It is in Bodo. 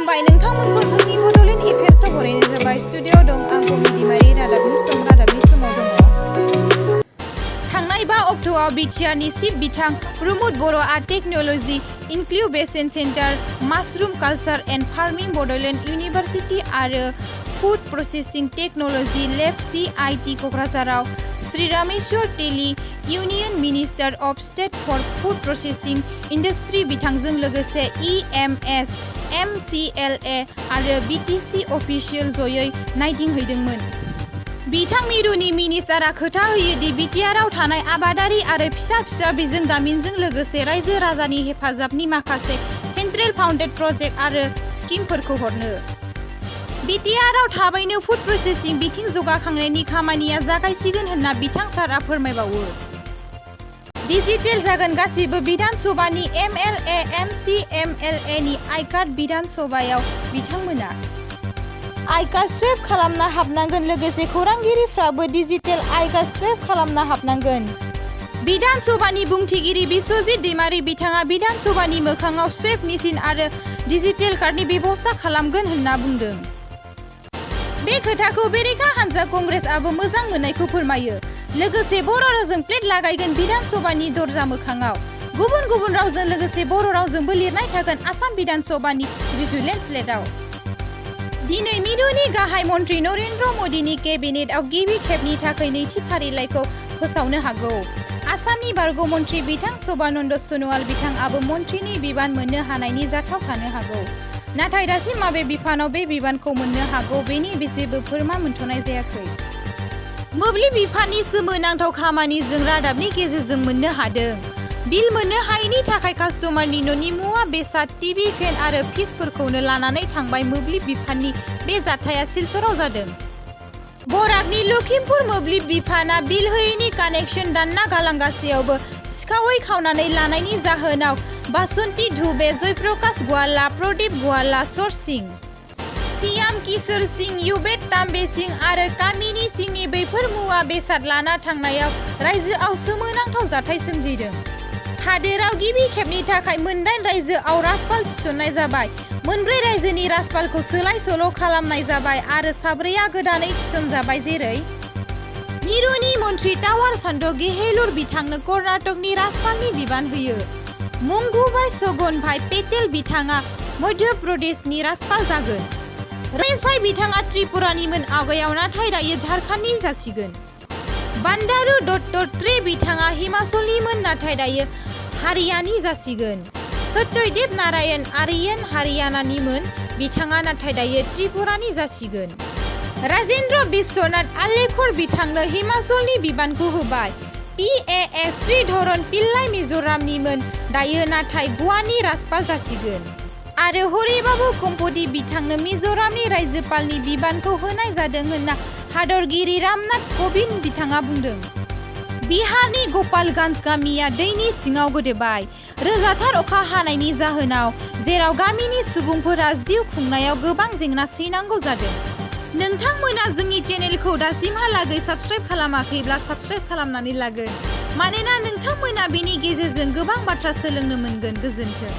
खुलुमबाय नोंथांमोनखौ जोंनि बड'लेण्ड एफेयार्सआव बरायनाय जाबाय। स्टुडिय'आव दं आं कमिदिमारि रादाबनि समाव दङ। थांनाय 5 अक्ट'आव बिटिआरनि चिफ बिथां प्रमद बर'आ technology incubation centre, mushroom culture and farming, Bodoland university आरो food processing technology lab (CIT) क'क्राझाराव Shri Rameswar Teli, union minister of state for food processing industry बिथांजों लोगोसे EMS, MCLA आरो BTC अफिसियेल जयै नायदिंहैदोंमोन। बिथां मिरुनि मिनिस्टारआ खोथा होयो दि बिटिआरआव थानाय आबादारि आरो फिसा बिजों दामिनजों लोगोसे रायजो राजानि हेफाजाबनि माखासे सेन्ट्रेल फाउन्डेड प्रजेक्ट आरो स्किमफोरखौ हरनो। बिटिआरआव थाबैनो फुड प्रसेसिं बिथिं जौगाखांनायनि खामानिया जागायसिगोन होनना बिथां सारआ फोरमायबावो। डिजिटेल जागोन गासिबो बिधान सभानि MLA, MC, MLA नि आइ कार्ड बिधान सभायाव बिथांमोना आइ कार्ड स्वेप खालामना हाबनांगोन। लोगोसे खौरांगिरिफ्राबो डिजिटेल आइ कार्ड स्वेप खालामना हाबनांगोन। बिधान सभानि बुंथिगिरि बिस्वजित दैमारि बिथाङा बिधान सभानि मोखाङाव स्वेप मेसिन आरो डिजिटेल कार्डनि बेबस्था खालामगोन होनना बुंदों। बे खोथाखौ बेरेखा हान्जा कंग्रेसआबो मोजां मोननायखौ फोरमायो। लोगोसे बर' रावजों प्लेट लागायगोन बिधान सभानि दरजा मोखाङाव। गुबुन रावजों लोगोसे बर' रावजोंबो लिरनाय थागोन आसाम बिधान सभानि रिजुलेन्स प्लेटआव। दिनै मिरुनि गाहाय मन्त्रि नरेन्द्र मदिनि केबिनेटआव गिबि खेबनि थाखाय नैथि फारिलाइखौ फोसावनो हागौ। आसामनि बारग' मन्त्रि बिथां सभानन्द सन'वाल बिथाङाबो मन्त्रिनि बिबान मोननो हानायनि जाथाव थानो हागौ। नाथाय दासिम माबे बिफानाव बे बिबानखौ मोननो हागौ बेनि जेबो फोरमान मोनथ'नाय जायाखै। मोब्लिब बिफाननि सोमोनांथाव खामानि जों रादाबनि गेजेरजों मोननो हादों। बिल मोननो हायैनि थाखाय कास्टमारनि न'नि मुवा बेसाद, टिभि, फेन आरो फ्रिजफोरखौनो लानानै थांबाय मोब्लिब बिफाननि बे जाथाया सिलचराव जादों। बराकनि लखिमपुर मोब्लिब बिफाना बिल होयैनि कानेक्सन दानना गालांगासेयावबो सिखावै खावनानै लानायनि जाहोनाव बासन्ती धुबे, जयप्रकाश गवाला, प्रदीप गवाला, सर सिंह, सियाम किशोर सिंह, युबेट ताम्बे सिंह आरो कामिनी सिंहनि बैफोर मुवा बेसाद लाना थांनायाव रायजोआव सोमोनांथाव जाथाय सोमजिदों। हादोराव गिबि खेबनि थाखाय 9 रायजोआव राजपाल थिसननाय जाबाय। 4 रायजोनि राजपालखौ सोलाय सोल' खालामनाय जाबाय आरो 4आ गोदानै थिसनजाबाय। जेरै मिरुनि मन्त्रि टावार चान्द गेहलोत बिथांनो कर्नाटकनि राजपालनि बिबान होयो। मंगुभाई छगनभाई पेटेल बिथाङा मध्य प्रदेशनि राजपाल जागोन। रमेशभाई बिथाङा त्रिपुरानिमोन आवगायाव, नाथाय दायो झारखन्डनि जासिगोन। बान्दारु दत्तत्रेय बिथाङा हिमाचलनिमोन, नाथाय दायो हारियानानि जासिगोन। सत्यदेव नारायण आर्यन हारियानानिमोन, बिथाङा नाथाय दायो त्रिपुरानि जासिगोन। राजेन्द्र बिश्वनाथ आलेखर बिथांनो हिमाचलनि बिबानखौ होबाय। PAS श्रीधरन पिल्लाई मिज'रामनिमोन, दायो नाथाय गवानि राजपाल जासिगोन। आरो हरिबाबु कम्पति बिथांनो मिज'रामनि रायजोपालनि बिबानखौ होनाय जादों होनना हादरगिरि रामनाथ क'विन्द बिथाङा बुंदों। बिहारनि गपालगन्ज गामिया दैनि सिङाव गोदोबाय। रोजाथार अखा हानायनि जाहोनाव जेराव गामिनि सुबुंफोरा जिउ खुंनायाव गोबां जेंना सैनांगौ जादों। नोंथांमोना जोंनि चेनेलखौ दासिमहालागै साबस्क्राइब खालामाखैब्ला साबस्क्राइब खालामनानै लागोन, मानोना नोंथांमोना बेनि गेजेरजों गोबां बाथ्रा सोलोंनो मोनगोन। गोजोन्थों।